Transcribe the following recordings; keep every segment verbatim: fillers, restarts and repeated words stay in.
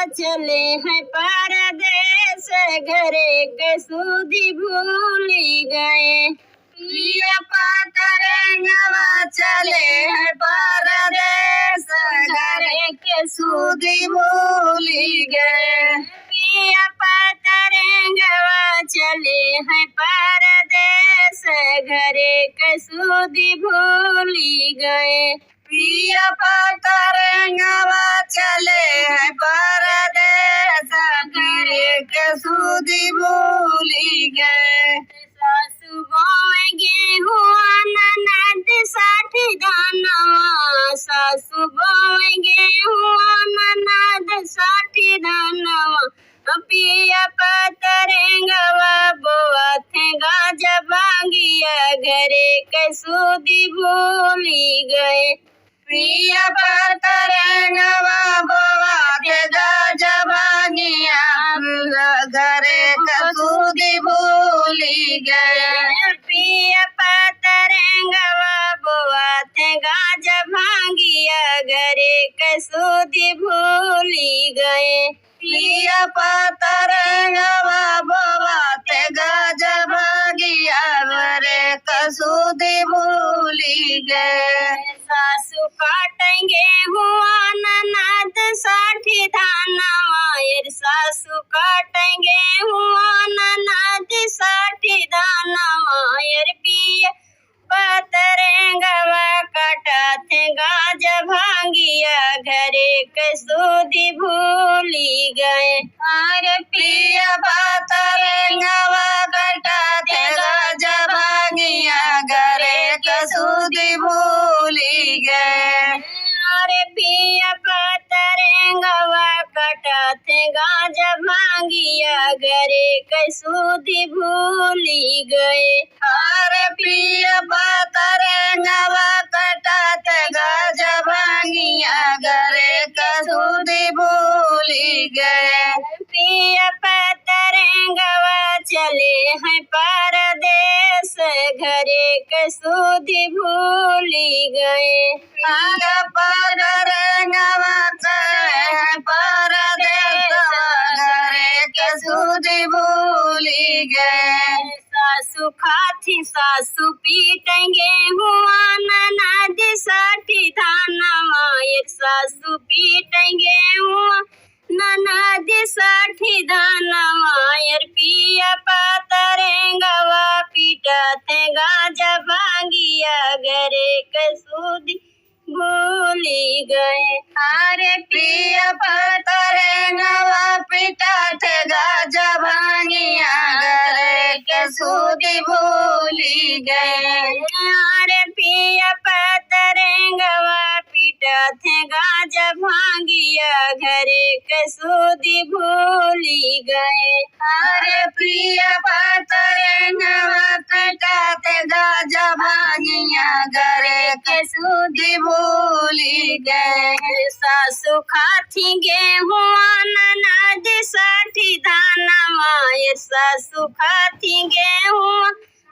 चले हैं परदेस, घरे के सुधि भूलि गए। पिया पतरंगवा चले हैं परदेस, घरे के सुधि भूलि गए। पिया पतरंगवा चले हैं परदेस, घरे के सुधि भूलि गए। पिया पतरंगवा चले हैं परदेस, घरे के सुधि भूलि गए। सासु बोए गेहुआ ननद साठी धानवा, सासु बोए गेहुआ ननद साठी धानवा। पिया पतरंगवा बोआथे गाजा भांगिया, घरे के सुधि भूलि गए। पिया पतरंगवा बोआथे गाजा भांगिया, घरे के सुधि भूलि गए। पिया पतरंगवा बोआथे गाजा भांगिया, घरे के सुधि भूलि गए। पिया पतरंगवा बोआथे गाजा भांगिया, घरे के सुधि भूलि गए। सासु काटें गेहुआ ननद साठी धानवा, एर सासु काटें गेहुआ ननद साठी धानवा, एर पिया पतरंगवा कटाथे गाजा भांगिया, घरे के सुधि भूलि गए। अरे पिया पतरंगवा कटाथे गाजा भांगिया, घरे के सुधि भूलि गए। अरे पिया पतरंगवा कटाथे गाजा भांगिया, घरे के सुधि भूलि गए। अरे पिया पतरंगवा कटाथे गाजा भांगिया, घरे के सुधि भूलि गए। पिया पतरंगवा चले हैं परदेस, घरे के सुधि भूलि गए। पिया पतरंगवा चले हैं परदेस, घरे के सुधि भूलि गए। सासु खाथिन सासु पीटें गेहुआ ननद साठी धानवा, एर सासु पीटें गेहुआ ननद साठी धानवा, एर पिया पतरंगवा पीटाथे गाजा भांगिया, घरे के सुधि भूलि गए। अरे पिया पतरंगवा पीटाथे गाजा भांगिया, घरे के सुधि भूलि गए। अरे पिया पतरंगवा पीटाथे गाजा भांगिया, घरे के सुधि भूलि गए। अरे पिया पतरंगवा कटाथे गाजा भांगिया, घरे के सुधि भूलि गए। सासु खाथिन गेहुआ ननद साठी धानवा, एर सासु खाथिन गेहुआ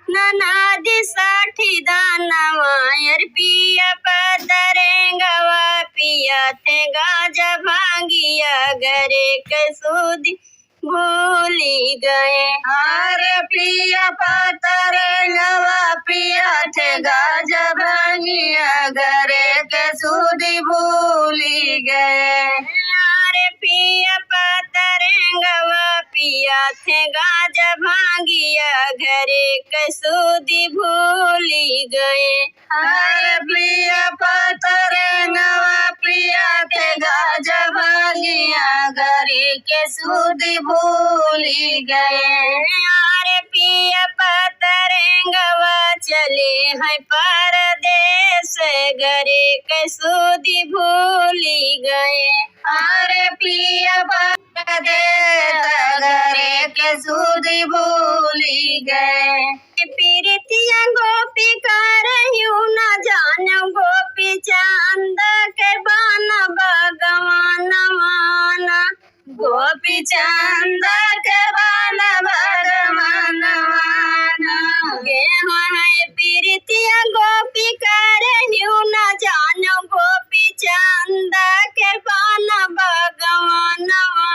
ननद साठी धानवा, एर पिया पतरंगवा पियाथे गाजा भांगिया, घरे के सुधि भूलि गए। अरे पिया पतरंगवा पियाथे गाजा भांगिया, घरे के सुधि भूलि गए। अरे पिया पतरंगवा पियाथे गाजा भांगिया, घरे के सुधि भूलि गए। अरे पिया पतरंगवा पियाथे गाजा भांगिया, घरे के सुधि भूलि गए। अरे पिया पतरंगवा चले हैं परदेस, घरे के सुधि भूलि गए। अरे पिया परदेस, घरे के सुधि भूलि गए। पीरितिया गोपी करहिउ न जानो, गोपी चंद के बन भगवानवा ना। गोपी चंद के बन भगवानवा ना। गे हैं पीरितिया गोपी करहिउ न जानो, गोपी चंद के बन भगवानवा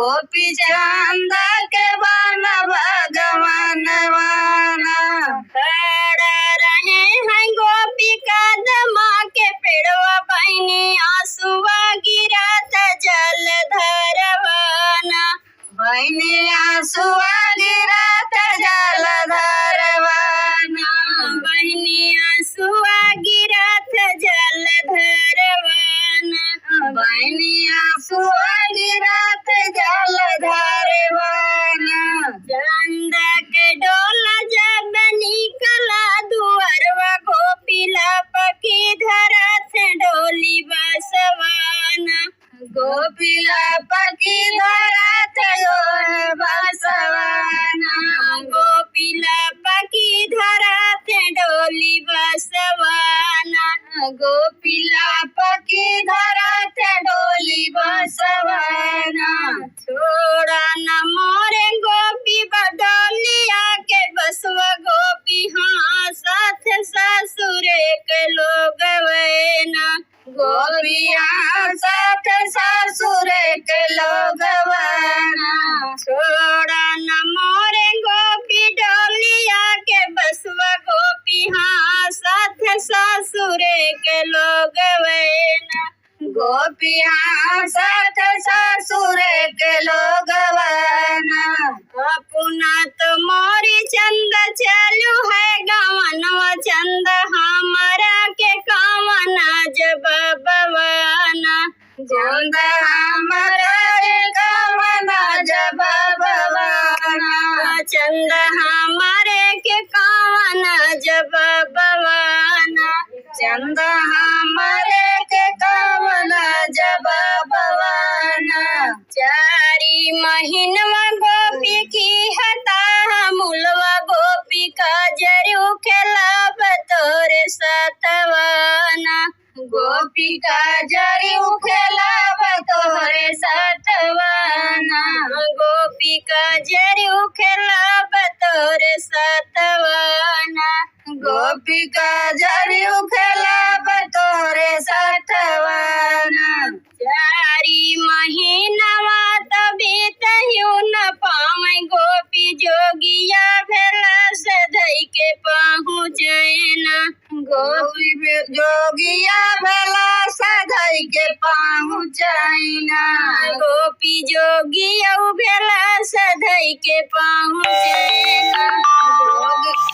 गोपी चंद के बन भगवानवाना। खड़ा रहे हैं गोपी कदमा के पेड़वा, बहिनी आंसुआ गिरत जल धरवाना। बहिनी आंसुआ गिरत जल धरवाना। बहिनी आंसुआ गिरत जल धरवाना। बहिनी आंसुआ गिरत जल धरवाना। चंद के डोला जब निकला दुअरवा, गोपी लपकी धरत डोली बसवाना। गोपी लपकी धरत डोली बसवाना। गोपी लपकी धरत डोली बसवाना। गोपी लपकी धरत डोली बसवाना। छोड़ा न मोरे गोपी बडोलिया के बसवा, गोपी हाँसत ससुरे के लोगवैना। गोपी हाँसत ससुरे के लोगवैना। छोड़ा न मोरे गोपी डोलिया के बसवा, गोपी हाँसत ससुरे के लोगवैना। गोपी हाँसत ससुरे के लोगवैना। अपना तो मोरी चंद चलू है गवनवा, चंद हमरा के कवना जबबवाना। चंद हमरा के कवना जबबवाना। चंद हमरे के कवना जबबवाना। चंद हमरे के कवना जबबवाना। चारी महीनवा गोपी की हता मुलवा, गोपी का जरू खेलाब तोरे सतवाना। गोपी का जरू खेलाब तोरे सतवाना। गोपी का जरू खेलाब तोरे सतवाना। गोपी का जरू खेलाब तोरे सतवाना। चारी महीनवा त बीतहियो न पावे, गोपी जोगिया भेला से धई के पहुँचैना। गोपी बे-, जोगिया भेला से धई के पहुँचैना। गोपी जोगिया भेला से धई के पहुँचैना। जोग-